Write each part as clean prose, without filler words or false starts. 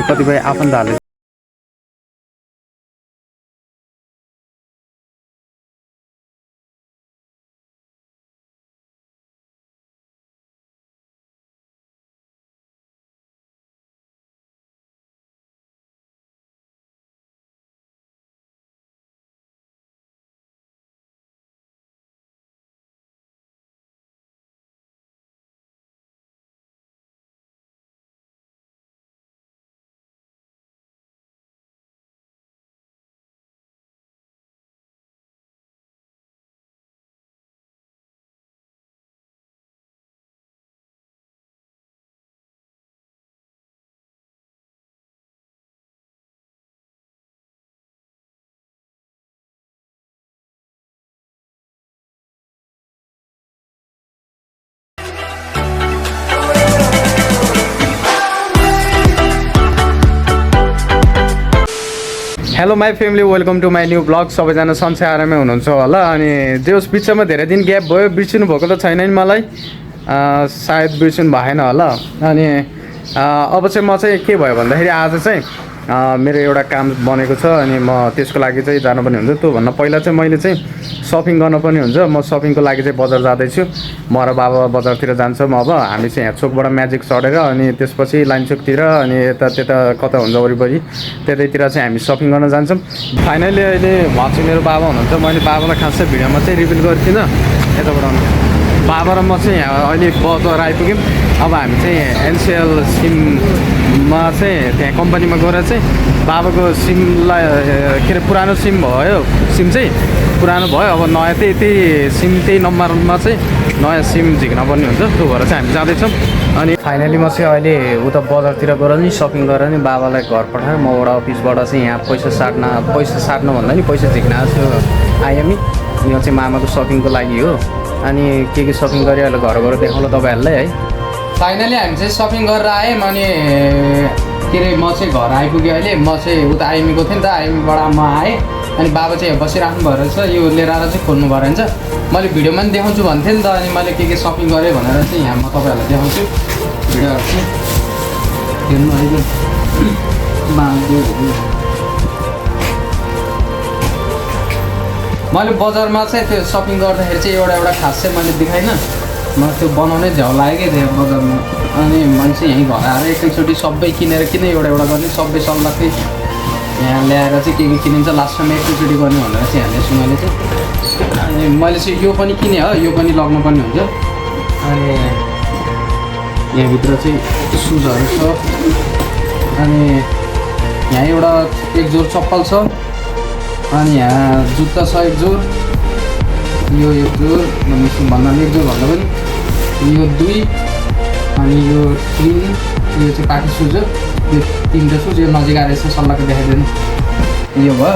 कतिपय आफन्तहरूले hello my family welcome to my new blog. सबैजना सन्चै आरामै हुनुहुन्छ होला। अनि जेस बिचमा धेरै दिन ग्याप भयो, बिर्सिनु भएको त छैन नि मलाई, सायद बिर्सिनु भएन होला। अनि अब चाहिँ म चाहिँ के भयो भन्दाखेरि आज चाहिँ मेरो एउटा काम बनेको छ अनि म त्यसको लागि चाहिँ जानुपर्ने हुन्छ। त्योभन्दा पहिला चाहिँ मैले चाहिँ सपिङ गर्नुपर्ने हुन्छ। म सपिङको लागि चाहिँ बजार जाँदैछु। म र बाबा बजारतिर जान्छौँ। अब हामी चाहिँ यहाँ चोकबाट म्याजिक चढेर अनि त्यसपछि लाइनचोकतिर अनि यता कता हुन्छ वरिपरि त्यतैतिर चाहिँ हामी सपिङ गर्न जान्छौँ। फाइनली अहिले उहाँ चाहिँ मेरो बाबा हुनुहुन्छ। मैले बाबालाई खासै भिडियोमा चाहिँ रिभिल गरेको थिइनँ। यताबाट बाबा र म चाहिँ यहाँ अहिले बजार आइपुग्यौँ। अब हामी चाहिँ एनसिएल सिममा चाहिँ त्यहाँ कम्पनीमा गएर चाहिँ बाबाको सिमलाई के अरे पुरानो सिम भयो, सिम चाहिँ पुरानो भयो। अब नयाँ त्यही सिम त्यही नम्बरमा चाहिँ नयाँ सिम झिक्न पर्ने हुन्छ। त्यो भएर चाहिँ हामी जाँदैछौँ। अनि फाइनली म चाहिँ अहिले उता बजारतिर गएर नि सपिङ गरेर नि बाबालाई घर पठाएर मबाट अफिसबाट चाहिँ यहाँ पैसा साट्नु भन्दा नि पैसा झिक्न आएको आयो नि। यो चाहिँ मामाको सपिङको लागि हो। अनि के सपिङ गरेँ अहिले घर गएर देखाउँला तपाईँहरूलाई है। फाइनली हामी चाहिँ सपिङ गरेर आयौँ। अनि के अरे म चाहिँ घर आइपुगेँ अहिले। म चाहिँ उता आइमीको थिएँ नि त, आइमीबाट म आएँ। अनि बाबा चाहिँ बसिराख्नु भयो रहेछ, यो लिएर आएर चाहिँ खोल्नु भयो रहेछ। मैले भिडियोमा पनि देखाउँछु भन्थेँ नि त। अनि मैले के सपिङ गरेँ भनेर चाहिँ यहाँ म तपाईँहरूलाई देखाउँछु भिडियोहरू चाहिँ हेर्नु अलिक मैले बजारमा चाहिँ त्यो सपिङ गर्दाखेरि चाहिँ एउटा खास चाहिँ मैले देखाइनँ। मलाई त्यो बनाउनै झ्याउ लाग्यो क्या त्यहाँ बजारमा। अनि मैले चाहिँ यहीँ घर आएर एकैचोटि सबै किनेर किन एउटा गर्ने सबै सल्लाहकै यहाँ ल्याएर चाहिँ के किनिन्छ लास्टमा एकैचोटि गर्ने भनेर चाहिँ हाल्दैछु मैले चाहिँ। अनि मैले चाहिँ यो पनि किनेँ हो, यो पनि लग्नुपर्ने हुन्छ। अनि यहाँभित्र चाहिँ सुजहरू छ। अनि यहाँ एउटा एक जोर चप्पल छ। अनि यहाँ जुत्ता छ एक जोर, यो एक जोर भन्दा एक जोर भन्दा पनि यो दुई, अनि यो तिन, यो चाहिँ पार्टी सुज हो। यो तिनवटा सुज यो नजिक आएर यसो सल्लाहको देखाइदिनु यो भयो।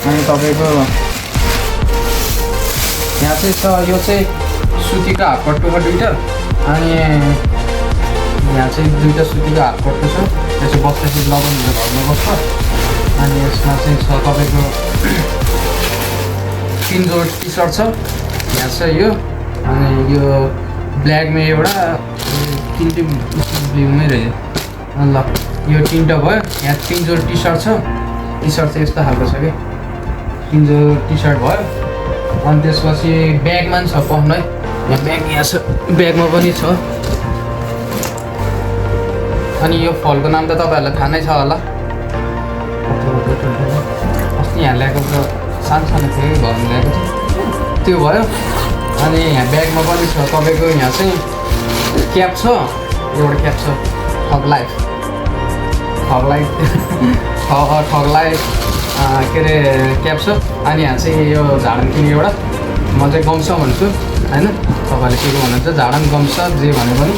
अनि तपाईँको यहाँ चाहिँ छ यो चाहिँ सुतीको हाफपट्टु हो दुइटा। अनि यहाँ चाहिँ दुइटा सुतीको हाफपट्टु छ। त्यो चाहिँ बस्दाखेरि लगाउनु हुन्छ घरमा बस्छ। अनि यसमा चाहिँ छ तपाईँको 3 जोड टी सर्ट छ। यहाँ छ यो। अनि यो ब्ल्याकमा एउटा तिनवटै ब्लूमै रहेछ। ल यो तिनवटा भयो। यहाँ 3 जोड टी सर्ट छ। टी सर्ट चाहिँ यस्तो खालको छ क्या, 3 जोड टी सर्ट भयो। अनि त्यसपछि ब्यागमा पनि छ पाउनु है। यहाँ ब्याग यहाँ छ, ब्यागमा पनि छ। अनि यो फलको नाम त तपाईँहरूलाई थाहा नै छ होला। अस्ति यहाँ ल्याएको त सानो थियो घरमा ल्याएको थियो, त्यो भयो। अनि यहाँ ब्यागमा पनि छ तपाईँको यहाँ चाहिँ क्याप छ, एउटा क्याप छ ठगलाइट के अरे क्याप छ। अनि यहाँ चाहिँ यो झाडन किने एउटा, म चाहिँ गम्छ भन्छु होइन, तपाईँहरूले के भन्नुहुन्छ झाडन गम्छ जे भने पनि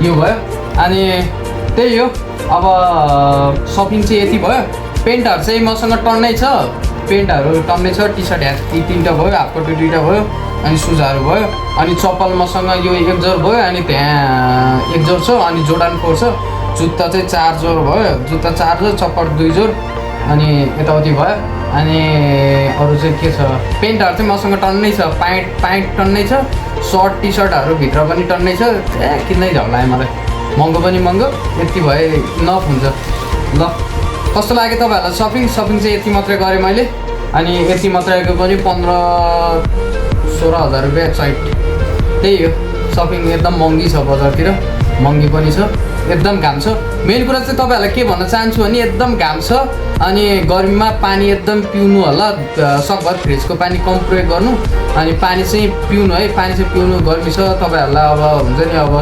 यो भयो। अनि त्यही हो। अब सपिङ चाहिँ यति भयो। पेन्टहरू चाहिँ मसँग टन्नै छ, पेन्टहरू टन्नै छ। टी सर्ट ह्याट 3टा भयो, हाफपट्टु 2टा भयो। अनि सुजहरू भयो। अनि चप्पल मसँग यो एक जोर भयो। अनि त्यहाँ एक जोर छ। अनि जोर्डन 4 छ। जुत्ता चाहिँ 4 जोर भयो, जुत्ता 4 जोर, चप्पल 2 जोर। अनि यताउति भयो। अनि अरू चाहिँ के छ, पेन्टहरू चाहिँ मसँग टन्नै छ। प्यान्ट टन्नै छ। सर्ट टी सर्टहरू भित्र पनि टन्नै छ। किन्नै झ्याउ लाग्यो मलाई, महँगो पनि महँगो। यति भए इनफ हुन्छ। ल कस्तो लाग्यो तपाईँहरूलाई सपिङ चाहिँ यति मात्रै गरेँ मैले अनि यति मात्रैको पनि 15-16 हजार रुपियाँ साइड त्यही हो सपिङ एकदम महँगी छ बजारतिर महँगी पनि छ एकदम घाम छ मेन कुरा चाहिँ तपाईँहरूलाई के भन्न चाहन्छु भने एकदम घाम छ अनि गर्मीमा पानी एकदम पिउनु होला सकभर फ्रिजको पानी कम प्रयोग गर्नु अनि पानी चाहिँ पिउनु है पानी चाहिँ पिउनु गर्मी छ तपाईँहरूलाई अब हुन्छ नि अब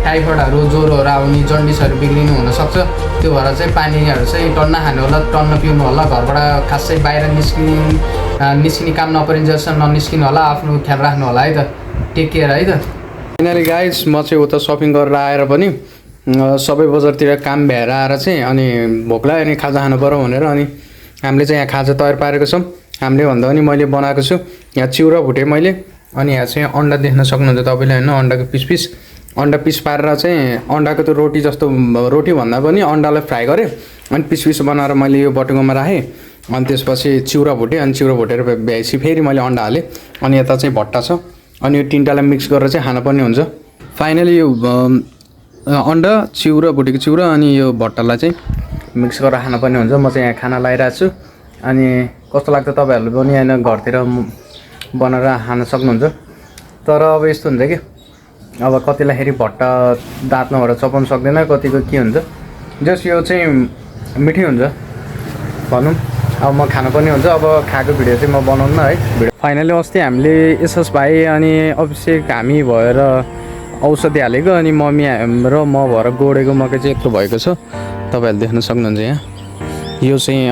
टाइफोइडहरू ज्वरोहरू आउने जन्डिसहरू बिग्रिनु हुनसक्छ त्यो भएर चाहिँ पानीहरू चाहिँ टन्न खानु होला टन्न पिउनु होला घरबाट खासै बाहिर निस्किने काम नपरिन्जेलसम्म ननिस्किनु होला आफ्नो ख्याल राख्नु होला है त टेक केयर है त फाइनली गाइस म चाहिँ उता सपिङ गरेर आएर पनि सबै बजारतिर काम भ्याएर आएर चाहिँ अनि भोक लाग्यो अनि खाजा खानु पऱ्यो भनेर अनि हामीले चाहिँ यहाँ खाजा तयार पारेको छौँ हामीले भन्दा पनि मैले बनाएको छु यहाँ चिउरा भुटेँ मैले अनि यहाँ चाहिँ अन्डा देख्न सक्नुहुन्छ तपाईँले होइन अन्डाको पिस अन्डा पिस पारेर चाहिँ अन्डाको त्यो रोटी जस्तो रोटी भन्दा पनि अन्डालाई फ्राई गरेँ अनि पिस बनाएर मैले यो बटुकोमा राखेँ अनि त्यसपछि चिउरा भुटेँ अनि चिउरा भुटेर भ्याएपछि फेरि मैले अन्डा हालेँ अनि यता चाहिँ भट्टा छ अनि यो तिनवटालाई मिक्स गरेर चाहिँ खानुपर्ने हुन्छ फाइनली यो अन्डा चिउरा भुटेको चिउरा अनि यो भट्टालाई चाहिँ मिक्स गरेर खानुपर्ने हुन्छ म चाहिँ यहाँ खाना लगाइरहेको छु अनि कस्तो लाग्छ तपाईँहरूले पनि यहाँ घरतिर बनाएर खान सक्नुहुन्छ तर अब यस्तो हुन्छ कि अब कतिलाई फेरि भट्टा दाँतमाबाट चपाउनु सक्दैन कतिको के हुन्छ जस यो चाहिँ मिठै हुन्छ भनौँ अब म खानुपर्ने हुन्छ अब खाएको भिडियो चाहिँ म बनाउनु है भिडियो फाइनली अस्ति हामीले एसएस भाइ अनि अभिषेक हामी भएर औषधि हालेको अनि मम्मी र म भएर गोडेको मकै चाहिँ यत्रो भएको छ तपाईँहरूले देख्न सक्नुहुन्छ यहाँ यो चाहिँ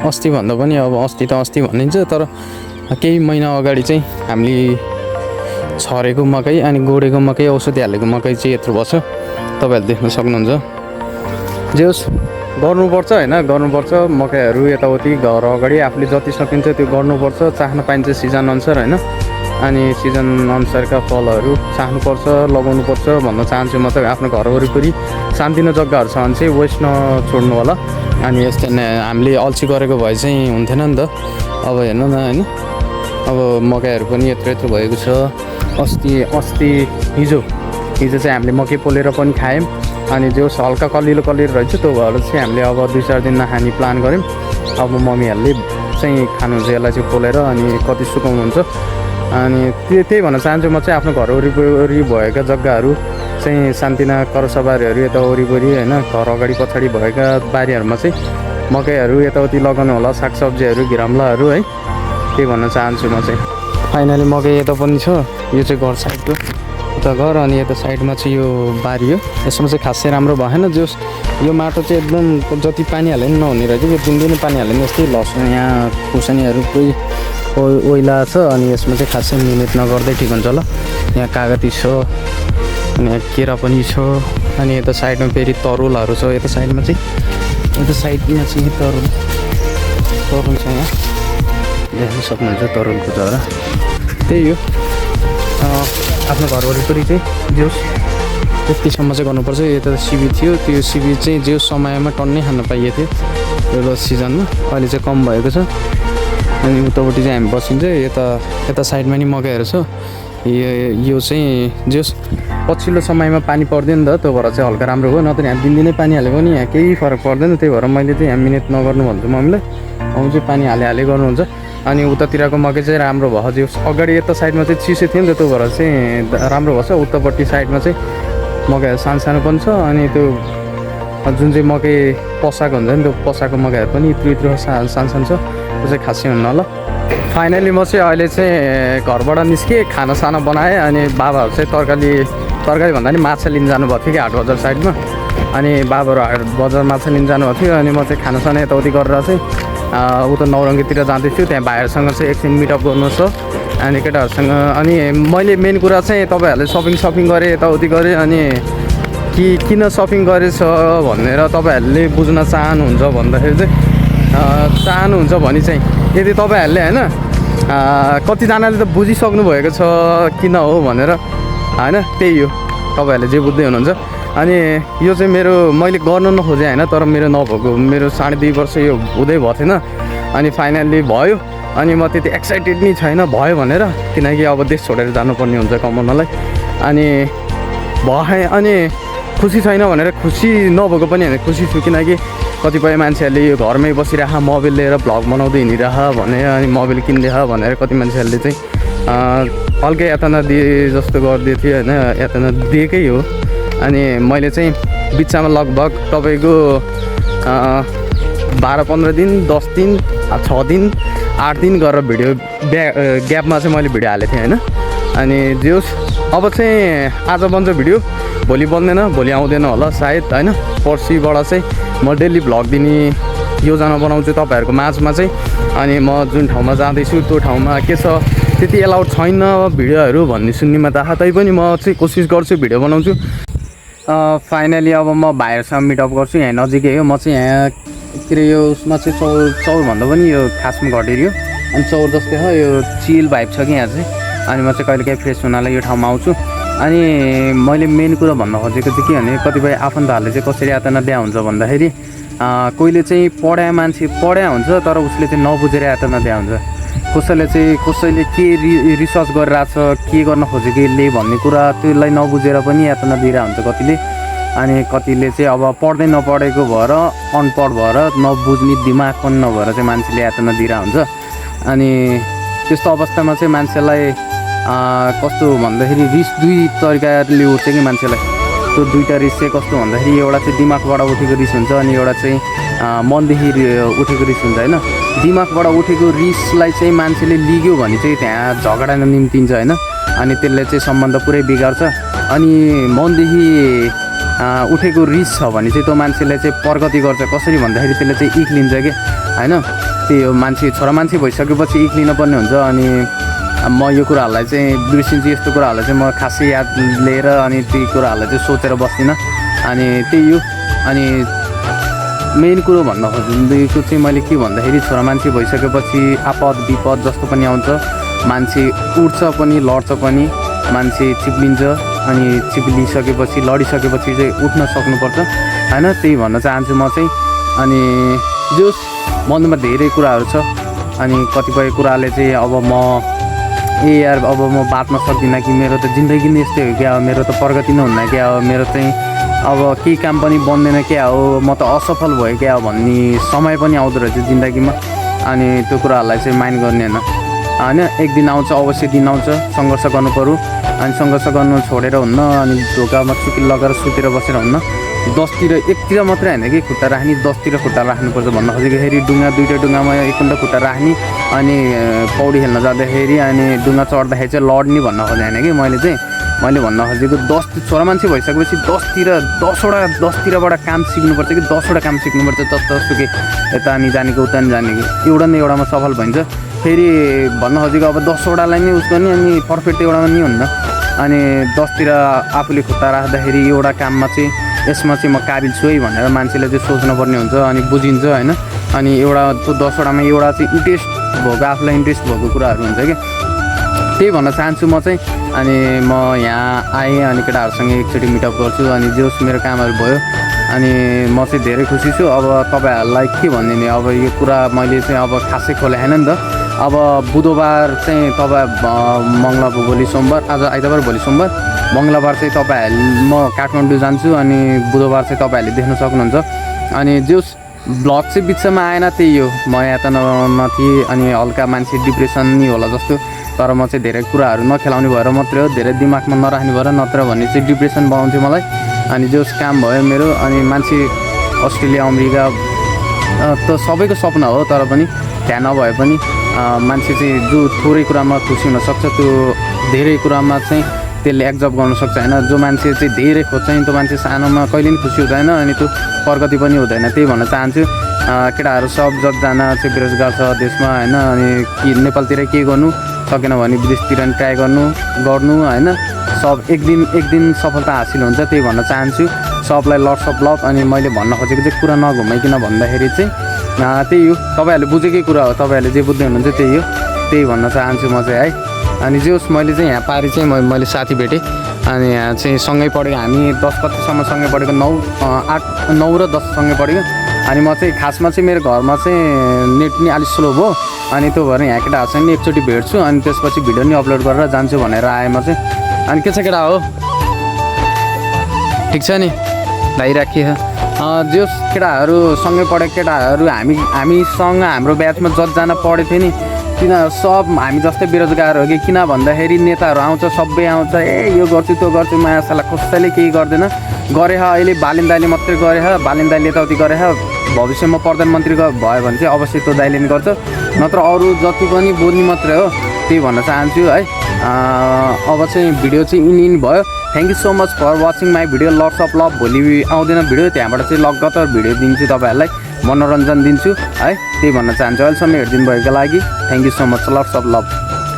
अस्ति भन्दा पनि अब अस्ति भनिन्छ तर केही महिना अगाडि चाहिँ हामीले छरेको मकै अनि गोडेको मकै औषधि हालेको मकै चाहिँ यत्रो भएछ तपाईँहरूले देख्न सक्नुहुन्छ जे होस् गर्नुपर्छ होइन गर्नुपर्छ मकैहरू यताउति घर अगाडि आफूले जति सकिन्छ त्यो गर्नुपर्छ चाख्न पाइन्छ सिजन अनुसार होइन अनि सिजन अनुसारका फलहरू चाख्नुपर्छ लगाउनुपर्छ भन्न चाहन्छु म त आफ्नो घर वरिपरि सानोतिनो जग्गाहरू छ भने चाहिँ वेस्ट नछोड्नु होला अनि यस्तै हामीले अल्छी गरेको भए चाहिँ हुन्थेन नि त अब हेर्नु न होइन अब मकैहरू पनि यत्रो भएको छ अस्ति हिजो चाहिँ हामीले मकै पोलेर पनि खायौँ अनि जो हल्का कलिलो रहेछ त्यो भएर चाहिँ हामीले अब 2-4 दिन नखाने प्लान गऱ्यौँ अब मम्मीहरूले चाहिँ खानुहुन्छ यसलाई चाहिँ पोलेर अनि कति सुकाउनुहुन्छ अनि त्यही भन्न चाहन्छु म चाहिँ आफ्नो घर वरिपरि भएका जग्गाहरू चाहिँ सानतिना करसबारीहरू यता वरिपरि होइन घर अगाडि पछाडि भएका बारीहरूमा चाहिँ मकैहरू यताउति लगाउनु होला सागसब्जीहरू घिरम्लाहरू है त्यही भन्न चाहन्छु म चाहिँ फाइनली मकै यता पनि छ यो चाहिँ घर साइडको उता घर अनि यता साइडमा चाहिँ यो बारी हो यसमा चाहिँ खासै राम्रो भएन जस यो माटो चाहिँ एकदम जति पानी हाले पनि नहुने रहेछ यो दिनदिनै पानी हाल्यो भने यस्तै लसुन यहाँ खुर्सानीहरू कोही ओइला छ अनि यसमा चाहिँ खासै मिहिनेत नगर्दै ठिक हुन्छ होला यहाँ कागती छ अनि यहाँ केरा पनि छ अनि यता साइडमा फेरि तरुलहरू छ यता साइडमा चाहिँ यता साइडमा चाहिँ तरुल छ यहाँ देख्न सक्नुहुन्छ तरुलको जरा त्यही हो आफ्नो घर वरिपरि चाहिँ जो त्यतिसम्म चाहिँ गर्नुपर्छ यता सिबी थियो त्यो सिबी चाहिँ जो समयमा टन्नै खान पाइएको थियो यो सिजनमा अहिले चाहिँ कम भएको छ अनि उतापट्टि चाहिँ हामी बसिन्छ यता साइडमा नि मकैहरू छ यो चाहिँ जस पछिल्लो समयमा पानी पर्दैन नि त त्यो भएर चाहिँ हल्का राम्रो हो नत्र यहाँ दिनदिनै पानी हालेको पनि यहाँ केही फरक पर्दैन त्यही भएर मैले चाहिँ यहाँ मिहिनेत नगर्नु भन्छु मम्मीलाई आउँ चाहिँ पानी हाले गर्नुहुन्छ अनि उतातिरको मकै चाहिँ राम्रो भयो जो अगाडि यता साइडमा चाहिँ चिसो थियो नि त त्यो भएर चाहिँ राम्रो भएछ उतापट्टि साइडमा चाहिँ मकैहरू सानो पनि छ अनि त्यो जुन चाहिँ मकै पसाएको हुन्छ नि त्यो पसाएको मकैहरू पनि यत्रो सानो छ त्यो चाहिँ खासै हुन्न ल फाइनली म चाहिँ अहिले चाहिँ घरबाट निस्केँ खानासाना बनाएँ अनि बाबाहरू चाहिँ तरकारी भन्दा नि माछा लिन जानुभएको थियो कि हाट बजार साइडमा अनि बाबाहरू हाट बजार माछा लिन जानुभएको थियो अनि म चाहिँ खानासाना यताउति गरेर चाहिँ उता नौरङ्गीतिर जाँदैछु त्यहाँ भाइहरूसँग चाहिँ एकछिन मिटअप गर्नु छ अनि केटाहरूसँग अनि मैले मेन कुरा चाहिँ तपाईँहरूले सपिङ गरेँ यताउति गरेँ अनि किन सपिङ गरेछ भनेर तपाईँहरूले बुझ्न चाहनुहुन्छ भन्दाखेरि चाहिँ चाहनुहुन्छ भने चाहिँ यदि तपाईँहरूले होइन कतिजनाले त बुझिसक्नु भएको छ किन हो भनेर होइन त्यही हो तपाईँहरूले जे बुझ्दै हुनुहुन्छ अनि यो चाहिँ मैले गर्न नखोजेँ होइन तर मेरो नभएको मेरो 2.5 वर्ष यो हुँदै भएको थिएन अनि फाइनल्ली भयो अनि म त्यति एक्साइटेड नै छैन भयो भनेर किनकि अब देश छोडेर जानुपर्ने हुन्छ कमाउनलाई अनि भए अनि खुसी छैन भनेर खुसी नभएको पनि होइन खुसी छु किनकि कतिपय मान्छेहरूले यो घरमै बसिरह मोबाइल लिएर भ्लग बनाउँदै हिँडिरह भने अनि मोबाइल किनिदिए भनेर कति मान्छेहरूले चाहिँ हल्कै यातना दिए जस्तो गरिदिएको थियो होइन, यातना दिएकै हो। अनि मैले चाहिँ बिचमा लगभग तपाईँको 12-15 दिन, 10 दिन, 6 दिन, 8 दिन गरेर भिडियो ग्यापमा चाहिँ मैले भिडियो हालेको थिएँ होइन। अनि जोस् अब चाहिँ आज बन्छ भिडियो, भोलि बन्दैन, भोलि आउँदैन होला सायद होइन। पर्सिबाट चाहिँ म डेली भ्लग दिने योजना बनाउँछु तपाईँहरूको माझमा चाहिँ। अनि म जुन ठाउँमा जाँदैछु त्यो ठाउँमा के छ त्यति एलाउड छैन भिडियोहरू भन्ने सुन्नेमा थाहा, तैपनि म चाहिँ कोसिस गर्छु भिडियो बनाउँछु। फाइनली अब म भाइहरूसँग मिटअप गर्छु, यहाँ नजिकै हो। म चाहिँ यहाँ के अरे यो उसमा चाहिँ चौरभन्दा पनि यो खासमा घटेरियो अनि चौर जस्तै हो, यो चिल भाइब छ कि यहाँ चाहिँ। अनि म चाहिँ कहिलेकाहीँ फ्रेस हुनलाई यो ठाउँमा आउँछु। अनि मैले मेन कुरा भन्न खोजेको चाहिँ के भने कतिपय आफन्तहरूले चाहिँ कसरी यातना दिया हुन्छ भन्दाखेरि कोहीले चाहिँ मान्छे पढाया हुन्छ तर उसले चाहिँ नबुझेर यातना दिया हुन्छ। कसैले के रिसर्च गरिरहेछ, के गर्न खोजेको यसले भन्ने कुरा त्यसलाई नबुझेर पनि यातना दिइरहेको हुन्छ कतिले। अनि कतिले चाहिँ अब पढ्दै नपढेको भएर अनपढ भएर नबुझ्ने दिमाग पनि नभएर चाहिँ मान्छेले यातना दिइरहेको हुन्छ। अनि त्यस्तो अवस्थामा चाहिँ मान्छेलाई कस्तो भन्दाखेरि रिस दुई तरिकाले उठ्छ कि मान्छेलाई। त्यो दुईवटा रिस चाहिँ कस्तो भन्दाखेरि एउटा चाहिँ दिमागबाट उठेको रिस हुन्छ अनि एउटा चाहिँ मनदेखि उठेको रिस हुन्छ होइन। दिमागबाट उठेको रिसलाई चाहिँ मान्छेले लिग्यो भने चाहिँ त्यहाँ झगडा निम्तिन्छ होइन। अनि त्यसले चाहिँ सम्बन्ध पुरै बिगार्छ। अनि मनदेखि उठेको रिस छ भने चाहिँ त्यो मान्छेले चाहिँ प्रगति गर्छ। कसरी भन्दाखेरि त्यसले चाहिँ इक लिन्छ कि होइन। त्यही हो, मान्छे छोरा मान्छे भइसकेपछि इक लिन पर्ने हुन्छ। अनि म यो कुराहरूलाई चाहिँ बिर्सिन्छु, यस्तो कुराहरूलाई चाहिँ म खासै याद लिएर अनि ती कुराहरूलाई चाहिँ सोचेर बस्दिनँ। अनि त्यही हो। अनि मेन कुरो भन्न खोजेको चाहिँ मैले के भन्दाखेरि छोरा मान्छे भइसकेपछि आपद विपद जस्तो पनि आउँछ। मान्छे उठ्छ पनि लड्छ पनि, मान्छे चिप्लिन्छ अनि चिप्लिसकेपछि लडिसकेपछि चाहिँ उठ्न सक्नुपर्छ होइन। त्यही भन्न चाहन्छु म चाहिँ। अनि जोस् मनमा धेरै कुराहरू छ अनि कतिपय कुराले चाहिँ अब यार अब म बाँच्न सक्दिनँ कि मेरो त जिन्दगी नै यस्तै हो क्या हो, मेरो त प्रगति नै हुन्न क्या हो, मेरो चाहिँ अब केही काम पनि बन्दैन क्या हो, म त असफल भयो क्या हो भन्ने समय पनि आउँदो रहेछ जिन्दगीमा। अनि त्यो कुराहरूलाई चाहिँ माइन्ड गर्ने होइन। एक दिन आउँछ, अवश्य दिन आउँछ, सङ्घर्ष गर्नु पऱ्यो। अनि सङ्घर्ष गर्नु छोडेर हुन्न, अनि ढोकामा चुकी लगाएर सुतेर बसेर हुन्न। 10तिर एकतिर मात्रै होइन कि खुट्टा राख्ने, 10तिर खुट्टा राख्नुपर्छ भन्न खोजेको। दुईवटा डुङ्गामा एकपल्ट खुट्टा राख्ने अनि पौडी खेल्न जाँदाखेरि अनि डुङ्गा चढ्दाखेरि चाहिँ लड्ने भन्न खोजेँ होइन कि मैले भन्न खोजेको 10 छोरा मान्छे भइसकेपछि 10तिरबाट काम सिक्नुपर्छ कि 10वटा काम सिक्नुपर्छ। जस्तोसुकै यता नि जानेको उता नि जानेको, एउटा न एउटामा सफल भइन्छ। फेरि भन्न खोजेको अब 10वटालाई नै उस गर्ने अनि पर्फेक्ट एउटामा नि हुन्न। अनि 10तिर आफूले खुट्टा राख्दाखेरि एउटा काममा चाहिँ यसमा चाहिँ म काबिल छु है भनेर मान्छेले चाहिँ सोच्नुपर्ने हुन्छ अनि बुझिन्छ होइन। अनि एउटा त्यो 10वटामा एउटा चाहिँ इन्ट्रेस्ट भएको, आफूलाई इन्ट्रेस्ट भएको कुराहरू हुन्छ कि त्यही भन्न चाहन्छु म चाहिँ। अनि म यहाँ आएँ अनि केटाहरूसँग एकचोटि मिटअप गर्छु अनि जोस् मेरो कामहरू भयो। अनि म चाहिँ धेरै खुसी छु। अब तपाईँहरूलाई के भनिदिने, अब यो कुरा मैले चाहिँ अब खासै खोले होइन नि त। अब बुधबार चाहिँ मङ्गलबार भोलि सोमबार, आज आइतबार भोलि सोमबार, मङ्गलबार चाहिँ म काठमाडौँ जान्छु अनि बुधबार चाहिँ तपाईँहरूले देख्न सक्नुहुन्छ। अनि जोस् भ्लग चाहिँ बिचमा आएन, त्यही हो म यातनामा थिएँ अनि हल्का मान्छे डिप्रेसन नि होला जस्तो। तर म चाहिँ धेरै कुराहरू नखेलाउने भएर मात्रै हो, धेरै दिमागमा नराख्ने भएर, नत्र भने चाहिँ डिप्रेसन बनाउँथ्यो मलाई। अनि जोस् काम भयो मेरो। अनि मान्छे अस्ट्रेलिया अमेरिका त सबैको सपना हो, तर पनि त्यहाँ नभए पनि मान्छे चाहिँ जो थोरै कुरामा खुसी हुनसक्छ त्यो धेरै कुरामा चाहिँ त्यसले एक्जप गर्न सक्छ होइन। जो मान्छे चाहिँ धेरै खोज्छ नि त्यो मान्छे सानोमा कहिले पनि खुसी हुँदैन अनि त्यो प्रगति पनि हुँदैन। त्यही भन्न चाहन्छु केटाहरू सब जतिजना चाहिँ बेरोजगार छ देशमा होइन। अनि नेपालतिर के गर्नु सकेन भने विदेशतिर नि ट्राई गर्नु होइन। सब एक दिन सफलता हासिल हुन्छ, त्यही भन्न चाहन्छु सबलाई लट्स अफ लभ। अनि मैले भन्न खोजेको चाहिँ कुरा नघुमाइकन भन्दाखेरि चाहिँ त्यही हो, तपाईँहरूले बुझेकै कुरा हो, तपाईँहरूले जे बुझ्दै हुनुहुन्छ त्यही भन्न चाहन्छु म चाहिँ है। अनि जोस् मैले चाहिँ यहाँ पारि चाहिँ मैले साथी भेटेँ अनि यहाँ चाहिँ सँगै पढेको, हामी 10 कतिसम्म सँगै पढेको, 9 र 10 सँगै पढेको। अनि म चाहिँ खासमा चाहिँ मेरो घरमा चाहिँ नेट नि अलिक स्लो भयो अनि त्यो भएर यहाँ केटाहरूसँग नि एकचोटि भेट्छु अनि त्यसपछि भिडियो नि अपलोड गरेर जान्छु भनेर आएँ म चाहिँ। अनि के छ केटा हो, ठिक छ नि, भाइ राखिए जो केटाहरू सँगै पढेको केटाहरू हामीसँग हाम्रो ब्याचमा जतिजना पढेको थियो नि तिनीहरू सब हामी जस्तै बेरोजगार हो कि किन भन्दाखेरि नेताहरू आउँछ सबै आउँछ यो गर्छु त्यो गर्छु माया साला कसैले केही गर्दैन गरे अहिले बालिन दाइले मात्रै गरे बालिन दाइले यताउति गरे भविष्यमा प्रधानमन्त्री भयो भने चाहिँ अवश्य त्यो दाइले नि गर्छ नत्र अरू जति पनि बोल्ने मात्रै हो त्यही भन्न चाहन्छु है अब चाहिँ भिडियो चाहिँ इन भयो thank you so much for watching my video lots of love भोलि आउँदैन भिडियो त्यहाँबाट चाहिँ लगातार भिडियो दिन्छु तपाईँहरूलाई मनोरञ्जन दिन्छु है त्यही भन्न चाहन्छु अहिलेसम्म हेरिदिनु भएको लागि thank you so much lots of love